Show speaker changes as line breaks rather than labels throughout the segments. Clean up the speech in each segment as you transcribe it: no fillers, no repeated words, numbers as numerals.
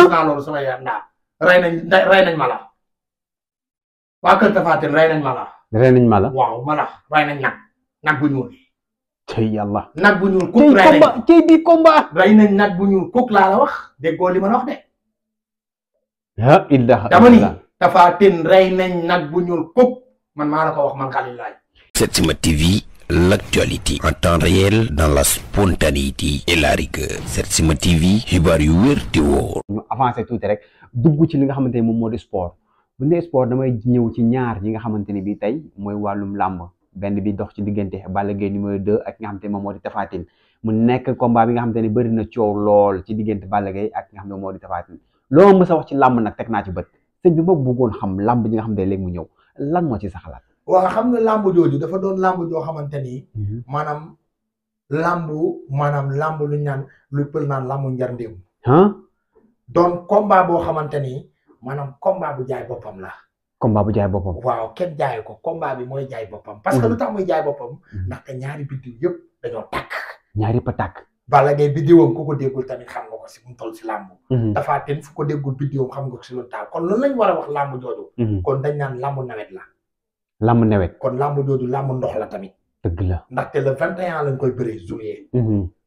gis naa loolu sama yaram ndaa rey nañ mala waa kër Tapha Tine rey nañ mala.
rey nañ mala.
waaw mala rey nañ nag bu ñuul.
tey yàlla.
nag bu ñuul kuk rey nañ
tey di combat.
rey nañ nag bu ñuul kuk laa la wax déggoo li ma la wax de.
ah illah.
dama ni Tapha Tine rey nañ nag bu ñuul kuk man maa la ko wax man Khalil Laye.
Setsima TV, l'actualité en temps réel dans la spontanéité et la rigueur. Setsima TV, xibaar yu wér te wóor.
ñu avancé tuuti rek dugg ci li nga xamante ni moom moo di sport bu ñu nee sport damay ñëw ci ñaar yi nga xamante ni bii tey mooy wàllum làmb benn bi dox ci diggante Balla Gaye numéro 2 ak nga xamante ni moom moo di Tapha Tine mu nekk combat bi nga xamante ni bëri na coow lool ci diggante Balla Gaye ak nga xam ne moo di Tapha Tine loo mës a wax ci làmb nag teg naa ci bët sëñ bi ma bëggoon xam làmb ji nga xam ne léegi mu ñëw lan moo ci sa xalaat.
waaw xam nga làmb jooju dafa doon làmb joo xamante ni. maanaam làmb lu ñaan lu pël naan làmbu njar ndéem. doon combat boo xamante ni maanaam combat bu jaay boppam la.
combat bu jaay boppam.
waaw kenn jaay ko combat bi mooy jaay boppam. parce que lu tax muy jaay boppam. ndaxte ñaari biddiw yëpp dañoo tàkk.
ñaari pa tàkk.
Balla Gaye biddiwam ku ko déggul tamit xam nga ko si mu toll si làmb. Tapha Tine fu ko déggul biddiwam xam nga ko si lu taal kon loolu lañ war a wax làmb jooju. kon dañ naan làmb nawet la.
làmb nawet.
kon làmb jooju làmb ndox la tamit.
dëgg la
ndaxte le 21 lañ koy bëree juillet.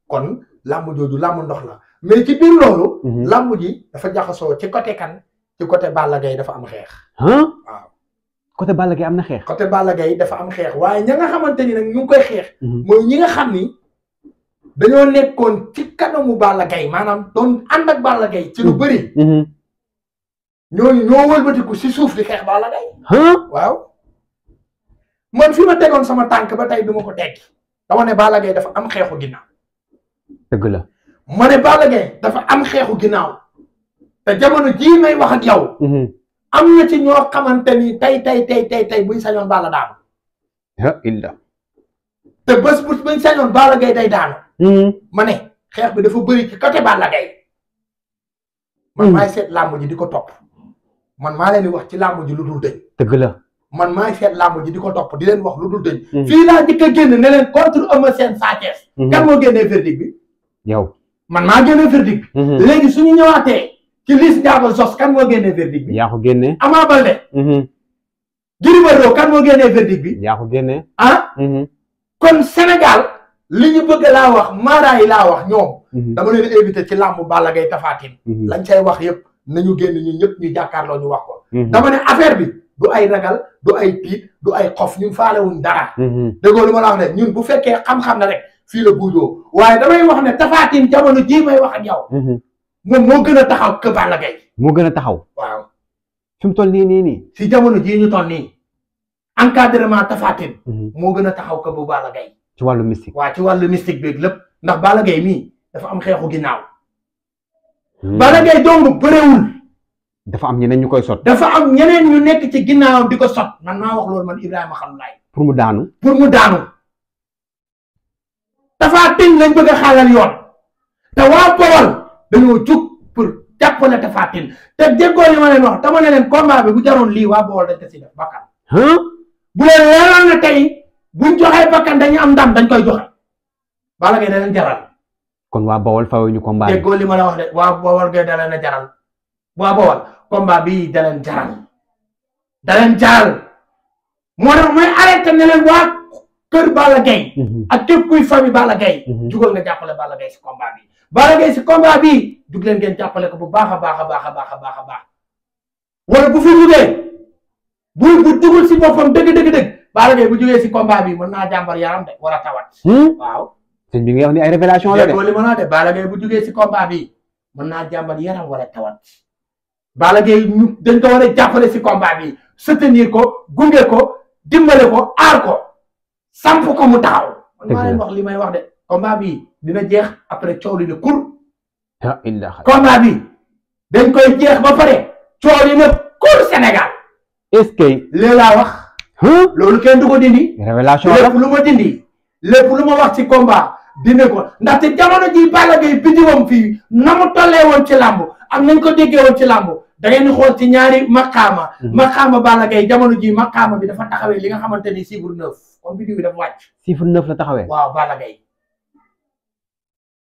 kon làmb jooju làmb ndox la mais ci biir loolu. làmb ji dafa jaxasoo ci côté kan ci côté Balla Gaye dafa am xeex. waaw
côté Balla Gaye am na xeex.
côté Balla Gaye dafa am xeex waaye ña nga xamante ni nag ñu ngi koy xeex. mooy ñi nga xam ni dañoo nekkoon ci kanamu Balla Gaye maanaam doon ànd ak Balla Gaye ci lu bëri. ñooñu ñoo wëlbatiku si suuf di xeex Balla Gaye. waaw. man fi ma tegoon sama tànk ba tey duma ko teggi dama ne Balla Gaye dafa am xeexu ginnaaw.
dëgg la.
ma ne Balla Gaye dafa am xeexu ginnaaw te jamono jii may wax ak yow. am na ci ñoo xamante ni tey buñ sañoon Balla daanu.
illa.
te bés buñ sañoon Balla Gaye day daanu. ma ne xeex bi dafa bëri ci côté Balla Gaye. man maay seet làmb ji di ko topp man maa leen di wax ci làmb ji lu dul dëñ.
dëgg la.
man maay seet làmb ji di ko topp di leen wax lu dul dëñ. fii laa njëkk a génn ne leen contre Eumeu Sène Sa Thiès. kan moo génnee verdict bi.
yow.
man maa génnee verdict bi. léegi suñu ñëwaatee ci Liss Ndiago Zos kan moo génnee verdict bi.
yaa ko génnee.
Ama Baldé. Gris Bordeaux kan moo génnee verdict bi.
yaa ko génnee.
kon Sénégal li ñu bëgg laa wax maara yi laa wax ñoom. dama leen invité ci làmb Balla Gaye Tapha Tine. lañ cay wax yëpp nañu génn ñu ñëpp ñu jàkkaarloo ñu wax ko. dama ne affaire bi du ay ragal du ay tiit du ay xof ñun faalewuñ dara. déggoo lu ma la wax ne ñun bu fekkee xam-xam na rek fii la buujoo waaye damay wax ne Tapha Tine jamono jii may wax ak yow. moom moo gën a taxaw que Balla Gaye.
moo gën a taxaw.
waaw.
fi mu toll nii.
si jamono jii ñu toll nii encadrement Tapha Tine. moo gën a taxaw que bu Balla Gaye.
ci wàllu mystique.
waaw ci wàllu mystique beeg lépp ndax Balla Gaye mii dafa am xeexu ginnaaw. Balla Gaye dong bëreewul.
dafa am ñeneen ñu koy sot.
dafa am ñeneen ñu nekk ci ginnaawam di ko sot man maa wax loolu man Ibrahima xam laay.
pour mu daanu.
Tapha Tine lañ bëgg a xaalal yoon te waa Bawol dañoo jug pour jàppale Tapha Tine te déggoo li ma leen wax dama ne leen combat bi bu jaroon lii waa Bawol dañ ko si def bakkan. bu leen leeral na tey buñ joxee bakkan dañu am ndam dañ koy joxe Balla Gaye da leen jaral.
kon waa Bawol fawee ñu combat bi.
déggoo li ma la wax de waa Bawol Gaye da leen a jaral waa Bawol combat bi da leen jaral moo tax may arrêté ne leen waa kër Balla Gaye ak képp kuy famille Balla Gaye jugal nga jàppale Balla Gaye si combat bi Balla Gaye si combat bi jug leen ngeen jàppale ko bu baax a baax wala bu fi jugee bu jugul si boppam dëgg Balla Gaye bu jugee si combat bi mën naa jàmbar yaram de war a tawat. waaw.
sëñ bi nga wax ni ay révélation la de.
li ma la de Balla Gaye bu jugee si combat bi mën naa jàmbar yaram war a tawat. Balla Gaye ñu dañ ko war a jàppale si combat bi soutenir ko gunge ko dimbale ko aar ko samp ko mu taxaw. man maa leen wax li may wax de combat bi dina jeex après coow li ne kur. combat bi dañ koy jeex ba pare coow li ne kur Sénégal.
est-ce que.
léegi laa wax. loolu kenn du ko dindi.
révélation la
lépp lu ma dindi lépp lu ma wax ci combat dina ko ndaxte jamono ji Balla Gaye biddiwam fii na mu tollee woon ci làmb ak nañ ko déggee woon ci làmb da ngeen di xool ci ñaari maqaama. maqaama Balla Gaye jamono ji maqaama bi dafa taxawee li nga xamante ni chiffre 9 kon biddiw bi dafa wàcc.
chiffre 9 la taxawee.
waaw Balla Gaye.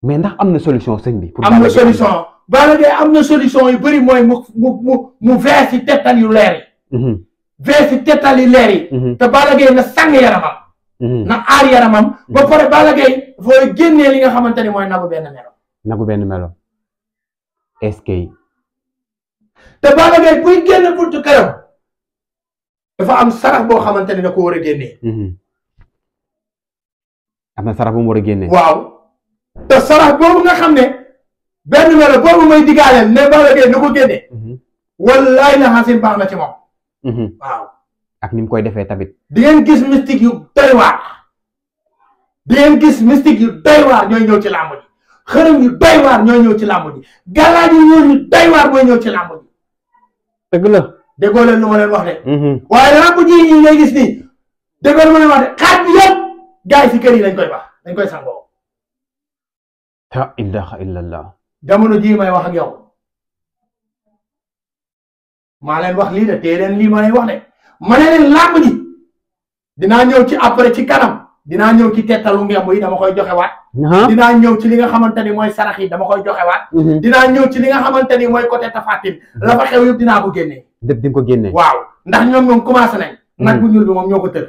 mais ndax am na solution sëñ bi.
am na solution Balla Gaye am na solution yu bëri mooy mu vees ci tettal yu leer yi vees ci tettal yu leer yi te Balla Gaye na sang yaramam na aar yaramam ba pare Balla Gaye fooy génnee li nga xamante ni mooy nagu benn melo
est-ce que
te Balla Gaye buy génn buntu këram dafa am sarax boo xamante ni da ko war a génnee
am na sarax bu mu war a génnee
waaw te sarax boobu nga xam ne benn melo boobu may digaaleel ne Balla Gaye na ko génnee wallaay la xasin baax na ci moom waaw
ak ni mu koy defee tamit
di ngeen gis mystique yu doy waar ñooy ñëw ci làmb ji xërëm yu doy waar ñooy ñëw ci làmb ji galaaj yu ñëw ñu doy waar mooy ñëw ci làmb ji
dëgg la
déggoo leen lu ma leen wax de waaye làmb ji yi ngay gis nii déggoo lu ma leen wax de xaaj bi yëpp gars yi si kër yi lañ koy baax dañ koy sangoo
la ilaha illallah
jamono jii may wax ak yow maa leen wax lii de tee leen lii ma leen wax de ma ne leen làmb ji dinaa ñëw ci après ci kanam dinaa ñëw ci tettalu ngemb yi dama koy joxewaat dinaa ñëw ci li nga xamante ni mooy sarax yi dama koy joxewaat dinaa ñëw ci li nga xamante ni mooy côté Tapha Tine la fa xew yëpp dinaa ko génnee
lépp di nga ko génnee
waaw ndax ñoom commencé nañ nag bu ñuul bi moom ñoo ko tër